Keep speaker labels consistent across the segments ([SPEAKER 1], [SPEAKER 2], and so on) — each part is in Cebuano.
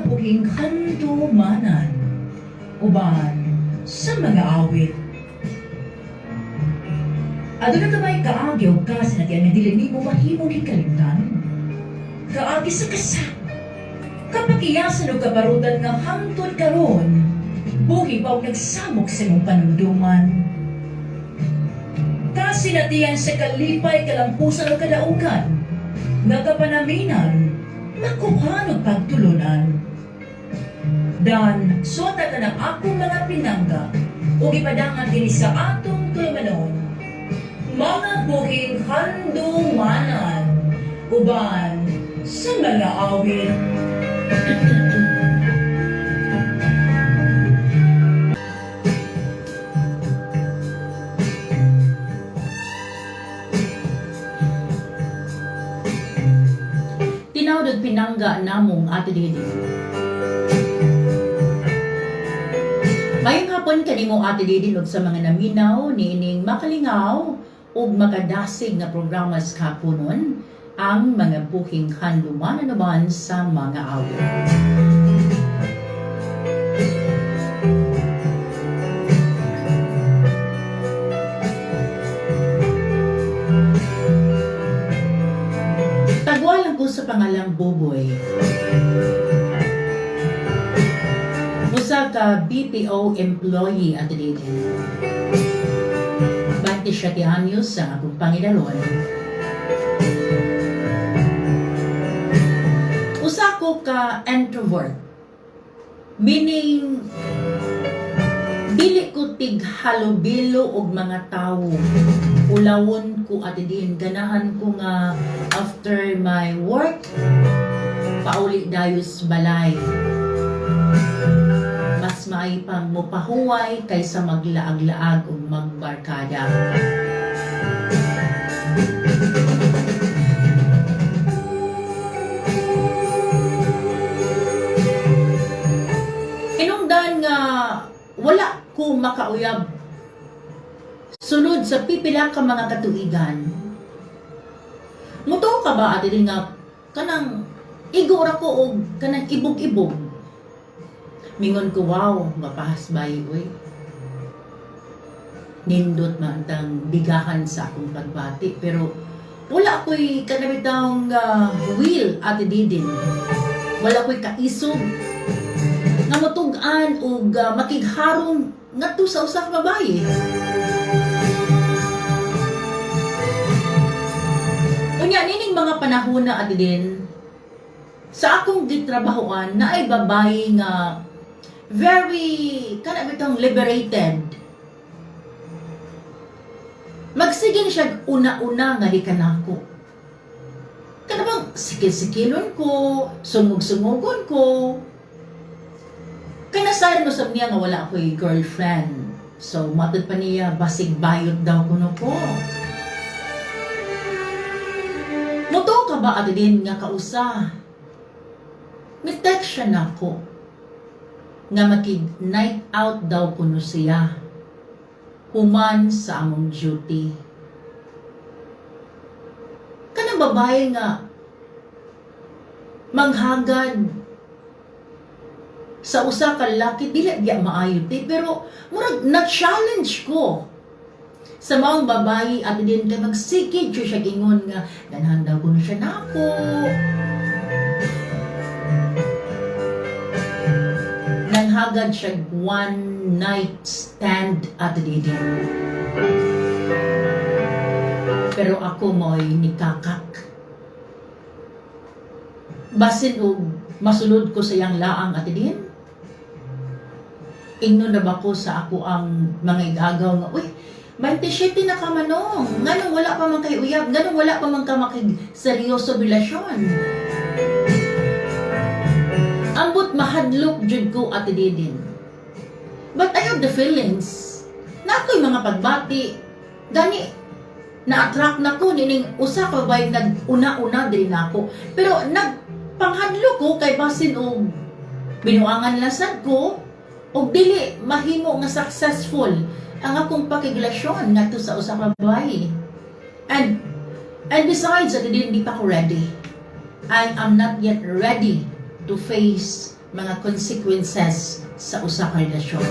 [SPEAKER 1] Buhing Handumanan uban sa mga awit. Aduna ka ba'y kaagi o kasinatian nga dili nimo mahimong hikalimtan? Kaagi sa kasa, kapakiyasan o kabarutan nga hangtod karon, buhi pa og nagsamok sa imong panumduman. Kasinatian sa kalipay, kalampusan o kadaugan, nga kapanaminan, makuhan og pagtulunan. Dan, suwata ka ng akong mga pinangga, ug ipadangan kini sa atong tulumanon. Mga buhing handumanan, uban sa mga awit.
[SPEAKER 2] Tinawag og pinangga namong Ate Didi. Mayong hapon kanimo, Ate Didi, ug sa mga naminaw niining makalingaw ug makadasig nga programa sa kapunon, ang mga buhing handumanan uban sa mga awit. Tagwalan ko sa pangalang Buboy. Usa ka BPO employee, Ate Didi. 27 anyos sa akong pangidaron. Usa ko ka introvert. Meaning, dili ko tighalubilo og mga tawo. Ulawon ko, Ate Din. Ganahan ko nga after my work, pauli dayos balay. Mas maay pang mopahuway kaysa maglaag-laag o magbarkada. Hinungdan nga wala ko makauyab sulod sa pipila ka mga katuigan. Mutuo ka ba, Ate Din, nga kanang igo ra ko og kanang ibog-ibog? Mingon ko, "Wow, mapahas bay oy. Nindot man tang bigahan sa akong pagbati," pero wala ko'y kanabitang will, Ate Didin. Wala ko'y kaisog nga mutug-an og makigharong ngadto sa usa ka babaye. Unya nining mga panahon na, Ate Din, sa akong gitrabahoan na ay babae nga very kana bitong liberated. Magsige siya una-una nga di kanako. Kana bang sikil-sikilon ko, sungog-sungogon ko. Kay nasayran usab niya nga wala ako'y girlfriend. So, matod pa niya, basig bayot daw kuno ko. Mutuo ka ba, Ate Din, nga kausa? Mi-text siya nako nga makig night out daw kuno siya human sa among duty. Kanang babae nga manghagad sa usa ka lalaki, dili biya maayo te, pero murag na-challenge ko sa maong babae, Ate Din, kay magsige jud siya ingon nga ganahan daw kuno siya nako. Nanghagad siya one night stand, Ate Didi. Pero ako mo'y nikakak. Basin og masulod ko sa iyang laang, Ate Din. Ingnon na ba ko sa ako ang mga igagaw nga, "Uy, 27 na ka manong, nganong wala pa man kay uyab, nganong wala pa man ka makig seryoso relasyon?" Ambot mahadlok jud ko, Ate Didin. But I have the feelings na ako'y mga pagbati. Gani, na-attract na ko nining usa ka babae nag-una-una diri nako. Pero nagpanghadlok ko kay basin og binuangan lasad ko og dili mahimo nga successful ang akong pakigrelasyon ngadto sa usa ka babae. And besides, Ate Din, di pa ko ready. I am not yet ready to face mga consequences sa usa ka relasyon.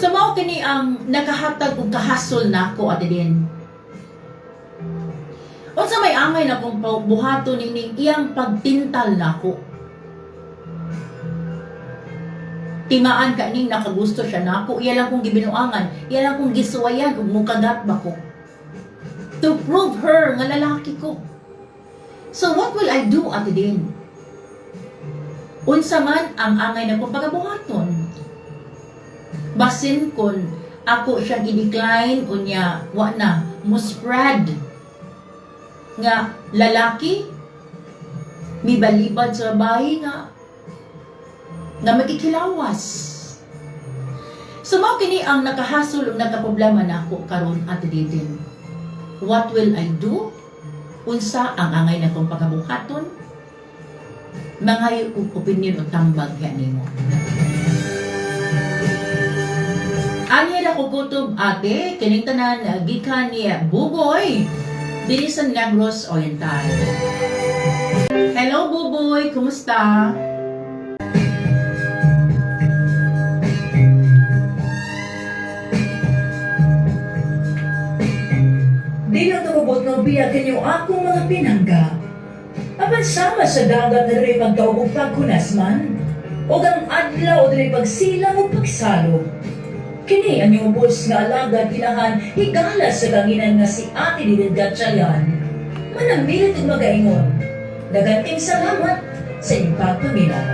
[SPEAKER 2] So mao kini ang nakahatag og kahasol nako, Ate Din. Unsa may angay na kung buhaton nining iyang pagtintal nako? Timaan ka ning nakagusto siya nako, iya lang kong gibinuangan, iya lang kong gisuwayan ug mukagat ba ko. To prove her nga lalaki ko. So what will I do, Ate Din? Unsa man ang angay na kong pagabuhaton? Basin kon ako siyang i-decline, unya wa na mo spread nga lalaki mibalibad sa babae nga magkikilawas. So mao kini ang nakahasol ug nakaproblema nako karon, Ate Didin. What will I do? Unsa ang angay na kong pagabuhaton? Mangayo kog opinion o tambag nimo. Ani ra ko kutob, ate, kining tanan gikan ni Buboy dinhi sa Negros Oriental. Hello, Buboy, kumusta?
[SPEAKER 1] Di lang tumubot ng biya kanyo akong mga pinangga. Apan sama sa dagat na diri pagdaog ug pagkunas man, ug ang adlaw diri pagsilang ug pagsalog. Kini ang inyong ubos nga alagad inahan higala sa kanginan nga si Ate Didin Gatchalian. Manamilit ug magaingon. Daghang salamat sa inyong pagpaminaw.